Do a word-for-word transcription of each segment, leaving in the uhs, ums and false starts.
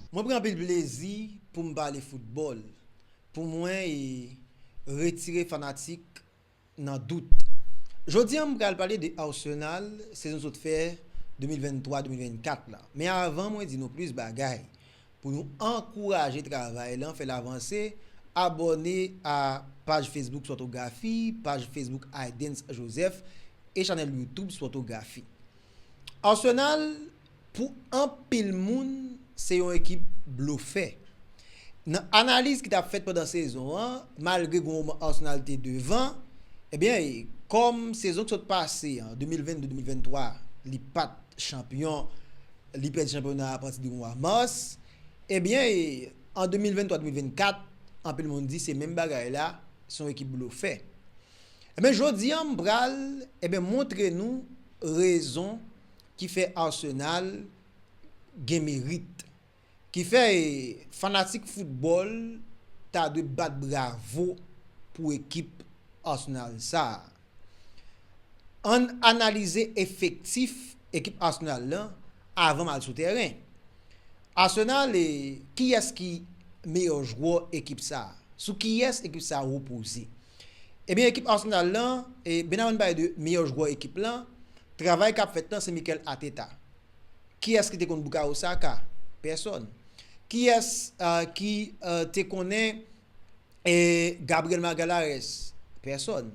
Mwen pran anpil plezi pou m pale foutbòl, pou mwen e retire fanatik nan dout. Jodi a, m pral pale de Arsenal, sezon sot fè de mil venntwa de mil vennkat la. Men avan mwen di nou plis bagay, pou nou ankouraje travay lan, fè l avanse, abòne a paj Facebook Sòtografi, paj Facebook Aidens Joseph e chanèl YouTube Sòtografi. Arsenal, pou anpil moun, se yon ekip blofè. Nan analiz ki t ap fèt pandan sezon an, malgre gen moman Arsenal te devan, ebyen, kòm sezon ki sot pase an, de mil vennde de mil venntwa, li pa t chanpyon, li pèdi chanpyona a apati de mwa mas, ebyen, an de mil venntwa de mil vennkat, anpil moun di se menm bagay la, se yon ekip blofè. Ebyen, jodi a, m pral, ebyen, montre nou rezon ki fè Arsenal gen merit, ki fè e, fanatik foutbòl ta dwe bat bravo pou ekip Arsenal sa a. Ann analize efektif ekip Arsenal lan avan m al sou tèren. Arsenal, e, kiyès ki meyè jwè ekip sa a? Sou kiyès ekip sa a repoze? Ebyen, ekip Arsenal lan, e, byen avan n pale de meyè jwè ekip lan, travay k ap fèt lan se Mikel Arteta. Kiyès ki te konn Bukayo Saka? Pèsòn. Kiyès, a, ki, a, te konnen, e, Gabriel Magalhaes? Pèsòn.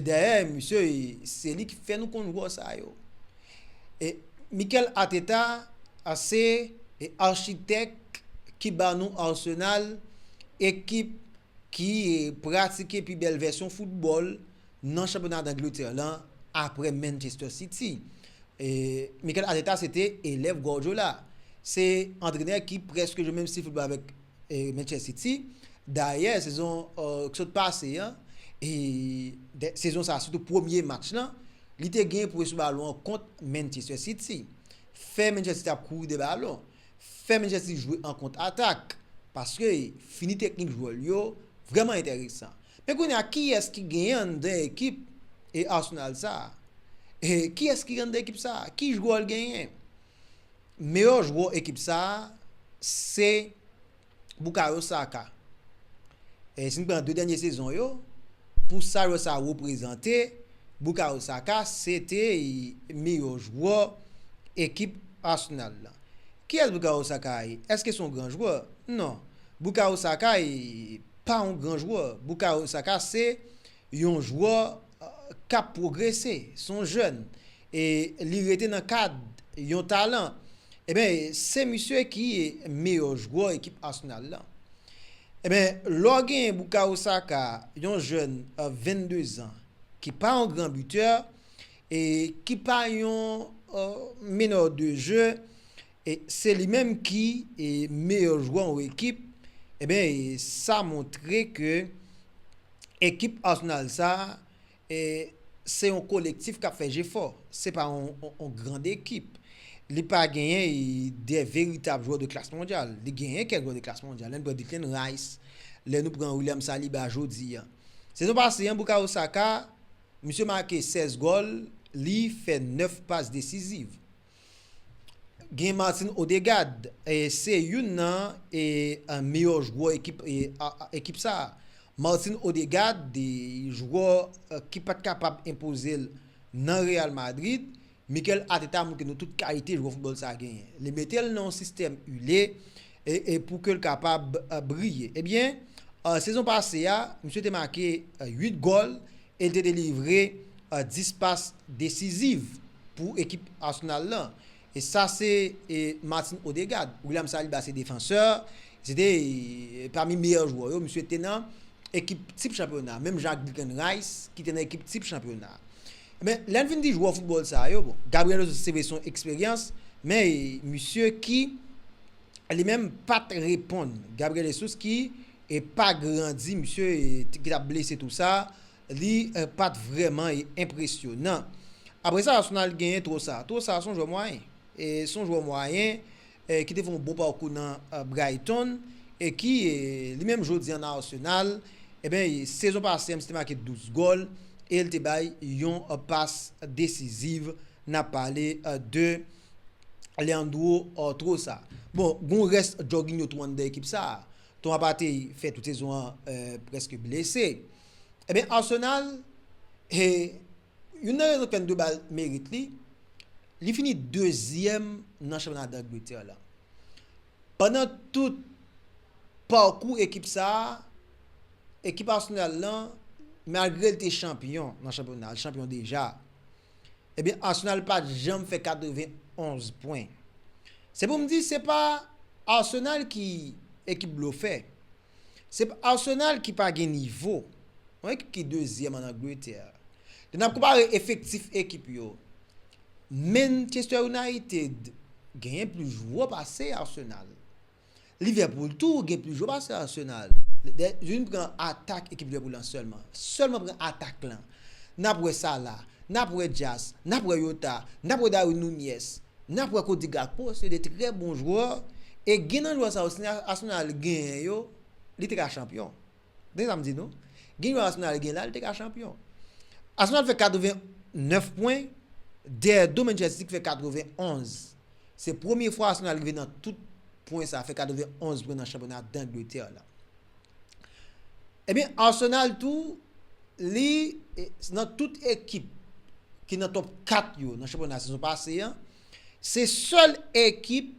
Dayè, misye, e, se li ki fè nou konn jwè sa yo. E, Mikel Arteta, a, se, e, achitèk ki ba nou Arsenal, ekip ki, e, pratike pi bèl vèsyon foutbòl nan chanpyona Dangletè lan apre Manchester City. E, Mikel Arteta se te elèv Guardiola. Se antrenè ki prèske jwe menm stil foutbòl avèk, e, Manchester City. Dayè, sezon, e, ki sot pase an, e, de, sezon sa, sitou premye match lan, li te genyen pwemye sou balon an kont Manchester City. Fè Manchester City ap kouri de balon. Fè Manchester City jwe an kont-atak, paske fini teknik jwè l yo vrèman enteresan. Men kounye a, kiyès ki genyen anndan ekip e Arsenal sa a? E kiyès ki anndan ekip sa a? Ki jwè l genyen? Meyè jwè ekip sa a, se Bukayo Saka. E si n pran de dènye sezon yo, pou sa jwè sa a reprezante, Bukayo Saka se te meyè jwè ekip Arsenal lan. Kiyès Bukayo Saka ye? Èske se yon gran jwè? Non. Bukayo Saka e pa yon gran jwè. Bukayo Saka se yon jwè, e, k ap pwogrese, se yon jèn. E li rete nan kad yon talan. Ebyen, se misye ki meyè jwè ekip Arsenal lan. Ebyen, lè w genyen Bukayo Saka, yon jèn, e, vennde zan, ki pa yon gran bitè, e ki pa yon, e, meneur de jeu, e se li menm ki, e, meyè jwè yon ekip, ebyen, e sa montre ke ekip Arsenal sa, e, se yon kolektif k ap fè jefò. Se pa yon, yon, yon grand ekip. Li pa genyen, e, de veritab jwè de klas mondyal. Li genyen kèk jwè de klas mondyal. Lè n pran Declan Rice, lè nou pran William Saliba jodi a. Sezon pase an, Bukayo Saka, misye make sèz gòl, li fè nèf pas desiziv. Gen Martin Odegaard, e, se youn nan, e, e, meyè jwè ekip, e, a, a, ekip sa a. Martin Odegaard, de jwè, e, ki pa t kapab enpoze l nan Real Madrid, Mikel Arteta montre nou tout kalite jwè foutbòl sa a genyen. Li mete l nan yon sistèm ile, e, e pou ke l kapab, e, briye. Ebyen, e, sezon pase a, misye te make, e, uit gòl, e l te delivre, e, dis pas desiziv pou ekip Arsenal lan. E sa se, e, Martin Odegaard. William Saliba se defansè, se te, e, pami meyè jwè yo. Misye te nan ekip tip chanpyona, menm jan ak Declan Rice ki te nan ekip tip chanpyona. Men, lè n fin di jwè foutbòl sa yo, bon, Gabriel Jesus se vre se yon eksperyans, men, e, misye ki li menm pa t reponn. Gabriel Jesus ki, e, pa grandi, misye, e, t-, ki t ap blese tou sa, li, e, pa t vrèman, e, enpresyonan. Apre sa, Arsenal genyen Trossard. Trossard se yon jwè mwayen. E, se yon jwè mwayen, e, ki te fè yon bon pakou nan, e, Brighton, e ki, e, li menm jodi an nan Arsenal, ebyen, e, sezon pase an, misye te make douz gòl, e l te bay yon, e, pas desiziv, n ap pale, e, de Leandro, e, Trossard. Bon, gon rès Jorginho tou anndan ekip sa. Thomas Partey fè tout sezon an eh, prèske blese. Ebyen, Arsenal, eh, youn nan rezon k fè n dwe ba l merit li, li fini dezyèm nan chanpyona Dangletè la. Pandan tout pakou ekip sa, ekip Arsenal lan, malgre l te chanpyon nan chanpyona, l chanpyon deja, ebyen, Arsenal pa t janm fè katrevenonz pwen. Se pou m di, se pa Arsenal ki ekip blofè. Se pa Arsenal ki pa gen nivo. Yon ekip ki dezyèm an Angletè. Lè n ap konpare efektif ekip yo, Manchester United genyen plis jwè pase Arsenal. Liverpool tou gen plis jwè pase Arsenal. Youn pran atak ekip Liverpool lan sèlman. Sèlman pran atak lan. N ap wè Salah, n ap wè Dias, n ap wè Jota, n ap wè Darwin Nunez, n ap wè Cody Gakpo, se de trè bon jwè. E gen nan jwè sa yo, si Arsenal genyen yo, li te ka chanpyon. Tande sa m di nou. Gen jwè Arsenal gen la, li te ka chanpyon. Arsenal fè katrevenèf pwen, dèyè do Manchester City ki fè katrevenonz. Se premye fwa Arsenal rive nan tout pwen sa, fè katrevenonz pwen nan chanpyona Dangletè la. Ebyen, Arsenal tou, li, eh, nan tout ekip ki nan top kat yo nan chanpyona sezon pase an, se sèl ekip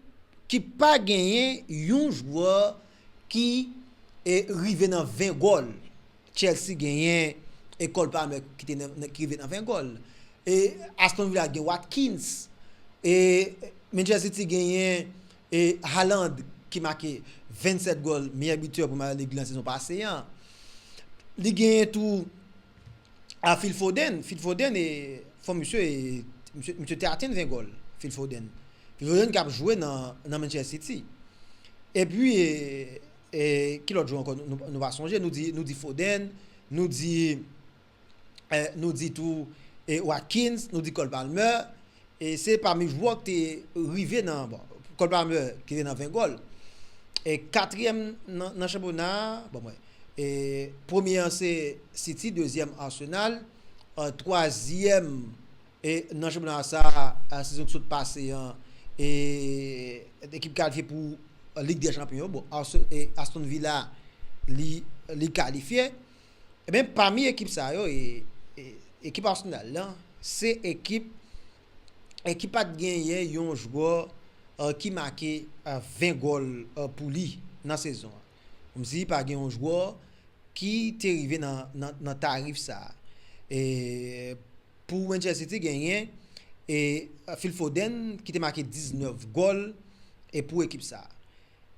ki pa genyen yon jwè ki eh, rive nan ven gòl. Chelsea genyen eh, Cole Palmer ki, te nan, ki rive nan ven gòl. E Aston Villa gen Watkins. E Manchester City genyen e Haaland ki make vennsèt gòl, meyè bitè Premier League lan sezon pase an. Li genyen tou a Phil Foden. Phil Foden e fò misye e misye, misye te atenn ven gòl. Phil Foden. Phil Foden k ap jwe nan, nan Manchester City. Epi e, e, ki lòt jwè ankò nou, nou, nou pa sonje, nou di, nou di Foden, nou di eh, nou di tou eh, Watkins, nou di Cole Palmer. E se pami jwè ki te rive nan, bon, Cole Palmer ki te nan ven gòl. E katriyèm nan, nan chanpyona a, bon, mwen, e premye an se City, dezyèm Arsenal, eh, twazyèm e nan chanpyona sa a, sezon ki sot pase an, e ekip kalifye pou Lig dè Chanpyon, bon, Arse- e Aston Villa, li, li kalifye. Ebyen, pami ekip sa yo, e, e, ekip Arsenal lan, se ekip, ekip pa t genyen yon jwè eh, ki make eh, ven gòl eh, pou li nan sezon an. Kòmsi pa gen yon jwè ki te rive nan, nan, nan tarif sa a. E pou Manchester City genyen e Phil Foden ki te make diznèf gòl e pou ekip sa a.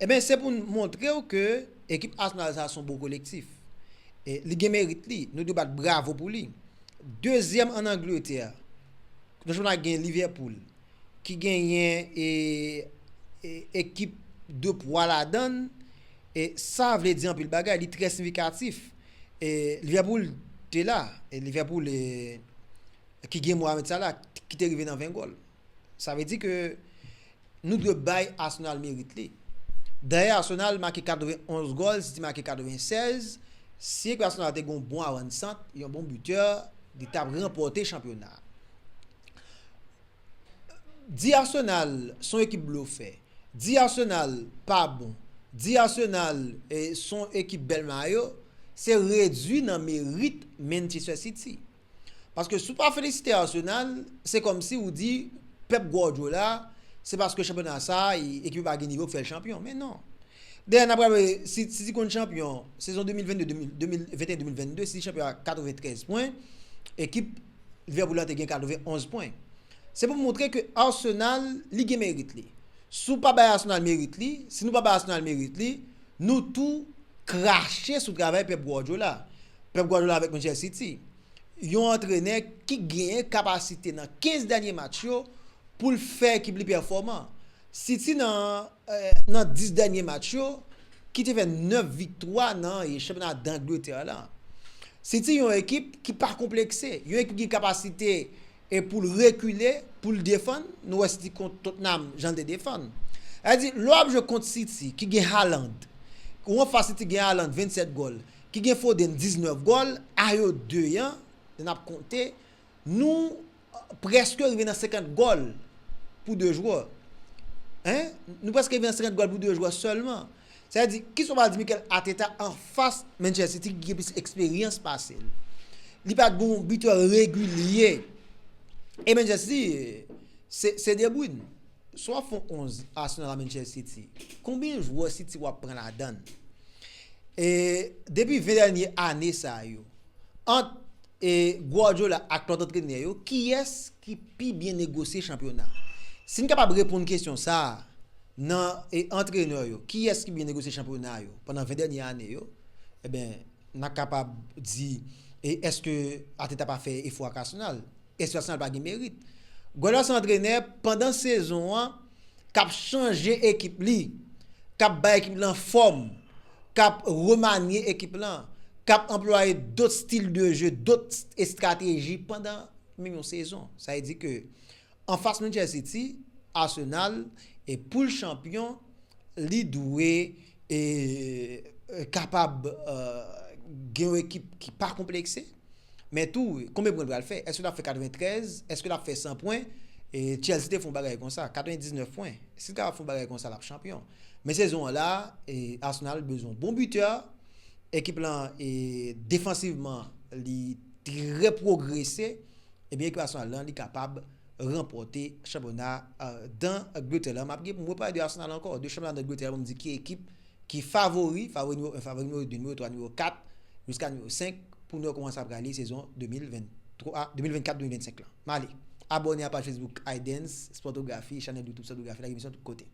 Ebyen, se pou n montre w ke ekip Arsenal sa a se yon bon kolektif. E li gen merit li, nou dwe bat bravo pou li. Dezyèm an Angletè, nan chanpyona gen Liverpool, ki genyen e, e, ekip de pwa ladan l, e sa vle di anpil bagay, li trè siyifikatif. E Liverpool te la, e Liverpool e, ki gen Mohamed Salah, ki te rive nan ven gòl. Sa vle di ke nou dwe bay Arsenal merit li. Dayè, Arsenal make katrevenonz gòl, City make katrevennsèz. Si ekip Arsenal te gen yon bon avannsant, yon bon bitè, li t ap ranpòte chanpyona a. Di Arsenal se yon ekip blofè, di Arsenal pa bon, di Arsenal eh, se yon ekip bèl mayo, se redwi nan merit Manchester City. Paske si w pa felisite Arsenal, se kòmsi w di Pep Guardiola, se paske chanpyona sa a, e- ekip yo pa gen nivo k fè l chanpyon. Men non. Dayè, n ap raple, City konn chanpyon sezon de mil vennde, de mil, de mil venteyen de mil vennde, City chanpyon ak katreventrèz pwen, ekip Liverpool la te gen katrevenonz pwen. Se pou montre ke Arsenal, li gen merit li. Si w pa bay Arsenal merit li, si nou pa bay Arsenal merit li, nou tou krache sou travay Pep Guardiola. Pep Guardiola avèk Manchester City. Yon antrenè ki genyen kapasite nan kenz dènye match yo pou l fè ekip li pèfòman. City nan, eh, nan dis dènye match yo, ki te fè nèf viktwa nan eh, chanpyona Dangletè la. City yon ekip ki pa konplekse, yon ekip ki gen kapasite e pou l rekile, pou l defann, nou wè City kont Tottenham, jan l te defann. Sa vle di, lè w ap jwe kont City, ki gen Haaland, ou anfas City gen Haaland, vennsèt gòl, ki gen Foden, diznèf gòl, a yo de an, lè n ap konte, nou prèske rive nan senkant gòl pou de jwè. Hein? Nou prèske vin an senkant gòl pou de jwè sèlman. Sa vle di, kisa w pral di Mikel Arteta anfas Manchester City ki gen plis eksperyans pase l? Li pa t gon bitè regilye. E Manchester City, se, se De Bruyne. Si w ap fè yon onz Arsenal a Manchester City, konbyen jwè City w ap pran ladan l? E depi ven dènye ane sa yo, ant e Guardiola ak lòt antrenè yo, kiyès ki pi byen negosye chanpyona? Si n kapab reponn kesyon sa a nan e antrenè yo, kiyès ki byen negosye chanpyona yo pandan ven dènye ane yo, ebyen, n a kapab di, e èske Arteta pa fè efò ak Arsenal? Èske Arsenal pa gen merit? Guardiola se yon antrenè pandan sezon an k ap chanje ekip li, k ap bay ekip li anfòm, k ap remanye ekip lan, k ap anplwaye dòt stil de je, dòt estrateji pandan menm yon sezon. Sa vle di ke anfas Manchester City, Arsenal, e pou l chanpyon, li dwe e, e, kapab e, gen yon ekip ki pa konplekse. Men tou, konbyen pwen l pral fè? Èske l ap fè katreventrèz? Èske l ap fè san pwen? E Chelsea te fè yon bagay konsa, katrevendiznèf pwen. Si l kapab fè yon bagay konsa, l ap chanpyon. Men sezon an la, e Arsenal bezwen yon bon bitè. Ekip lan, e defansivman, li trè pwogrese. Ebyen, ekip Arsenal lan, li kapab ranpòte chanpyona e, dan Angletè la. M ap gen pou mwen pale de Arsenal ankò, de chanpyona dan Angletè la, pou m di ki ekip ki favori, favori nimewo en, favori nimewo de, nimewo twa, nimewo kat, jiska nimewo senk, pou nou wè kòman sa prale sezon de mil venntwa, de mil venntkat, de mil vennsenk lan. M ale. Abòne a paj Facebook Idens Sportographie, chanèl YouTube Sportographie, like emisyon tout kote.